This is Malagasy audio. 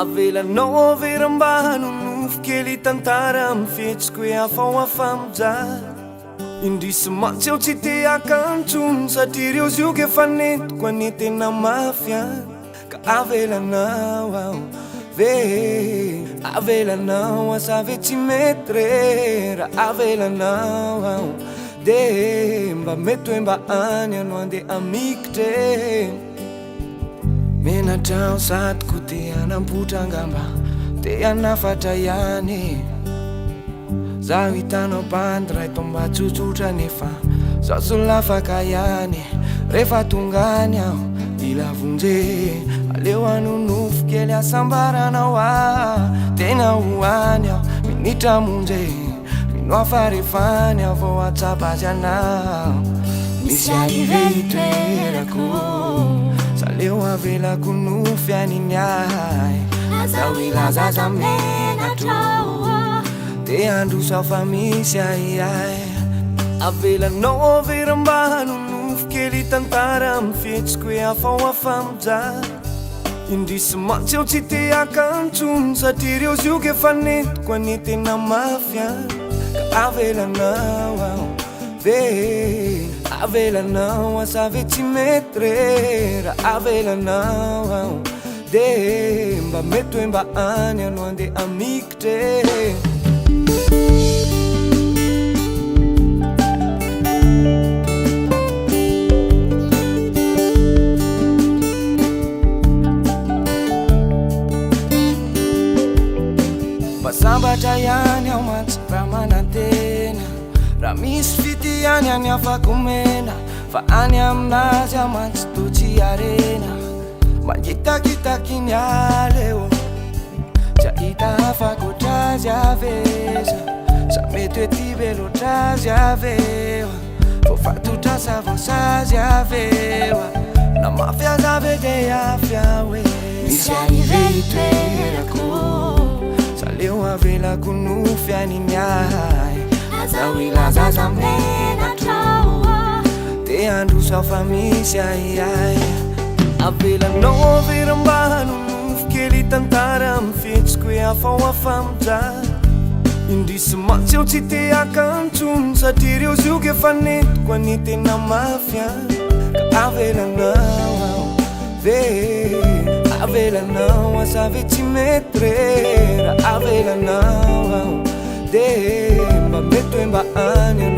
Avelanao aho ve raha mba hanonofy kely hitantara amin'ny fihetsiko hoe hafa ho hafa mijaly. Indrisy mantsy aho tsy te haka intsony satria ireo zioga efa nentiko anie tena mafy an. Ka avelanao aho ve? Avelanao asa ve tsy mety re raha avelanao aho de mba mety hoe mba any anao andeha amikitra e. Menatra aho sady koa te hanampotra angamba te hanafatra ihany e. Zaho hitanao bandy ray toa mba tsotsotra nefa zaho solafaka ihany e. Rehefa tonga any aho mila vonjy e. Aleo hanonofy kely hasambaranao aho. Tena ho any aho minitra monjy e. Mino aho fa rehefa any aho vao hahatsapa azy anao. Misy ahy ve itoerako sa aleo avelako nofy any ny ahy. Aza hilaza aza menatra Te handroso aho fa misy ahiahy. Avelanao aho ve raha mba hanonofy kely hitantara amin'ny fihetsiko hoe hafa ho hafa mijaly. Indrisy mantsy aho tsy te haka intsony satria ireo zioga efa nentiko anie tena mafy an. Ka avelanao aho ve? Avelanao asa ve tsy mety re raha avelanao aho de mba mety hoe mba any anao andeha amikitra e. Mba sambatra ihany aho mantsy raha manantena. Raha misy fitia ihany any afaka omena. Fa any aminazy aho mantsy toa tsy harena. Mangitakitaky ny aleo. Tsy ahita hafa ankoatr'azy aveza. Sa mety hoe tia be loatra azy aveo. Voafatotra sa voasazy aveo. Na mafy aza ve dia hafy aho e. Misy ahy ve itoerako. Sa aleo avelako nofy any ny ahy. Aza hilaza aza menatra. Te handroso aho fa misy ahiahy. Avelanao ve raha mba hanonofy kely hitantara amin'ny fihetsiko hoe hafa ho hafa mijaly. Indrisy mantsy aho tsy te haka intsony satria ireo zioga efa nentiko anie tena mafy an. Ka avelanao aho ve? Avelanao asa ve tsy mety re raha avelanao aho de mba mety hoe mba any anao.